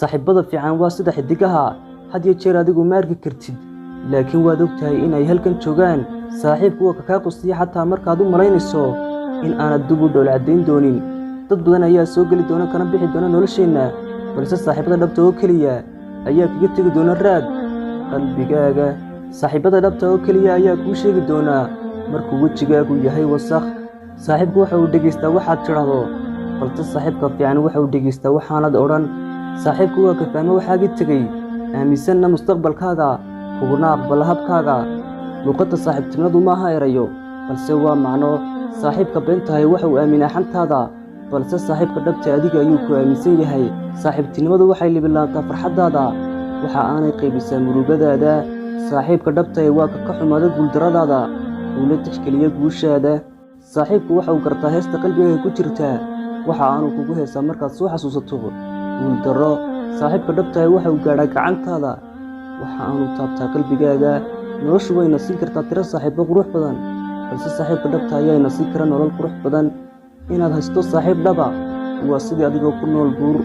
Saaxiibada fiican waa sida xidigaha, had iyo jeer adigu ma arki kartid, laakiin waad ogtahay in ay halkan joogaan. Saaxiibku waa ka kaa qustiya xataa markaad u malaynayso in aanad dib u dhowl caddayn doonin. Dad badan ayaa soo geli doona kana bixi doona nolosheenna, balse saaxiibada dhabta oo keliya ayaa kaga tegi doona raad qalbigaaga. Saaxiibada dhabta oo keliya ayaa kuu sheegi doonaa markuu wejigaagu yahay wasakh. Saaxiibku waxa uu dhegaystaa waxaad tidhaahdo, balse saaxiibka fiican waxa uu dhegaystaa waxaanad odhan. Saaxiibku waa ka fahmo waxaagii tegey, aaminsanna mustaqbalkaaga, kuguna aqbala habkaaga. Luqadda saaxiibtinimadu maaha erayo, balse waa macno. Saaxiibka beentahay waxa uu aaminaa xantaada, balse saaxiibka dhabta adiga ayuu ku aaminsan yahay. Saaxiibtinimadu waxay libilaantaa farxaddaada, waxa aanay qaybisaa murugadaada. Saaxiibka dhabtahi waa ka ka xumaada guuldarradaada, uuna tixgeliya guushaada. Saaxiibku waxa uu gartaa heesta qalbigaaga ku jirta, waxa aanu kugu heesaa markaad soo xasuusato guuldarro. Saaxiibka dhabtahi waxa uu gaadhaa gacantaada, waxa aanu taabtaa qalbigaaga. Noloshu wayna siin kartaa tiro saaxiibo qurux badan, balse saaxiibka dhabta ayaana siin kara nolol qurux badan. Inaad haysto saaxiib dhaba waa sidii adigoo ku nool buur.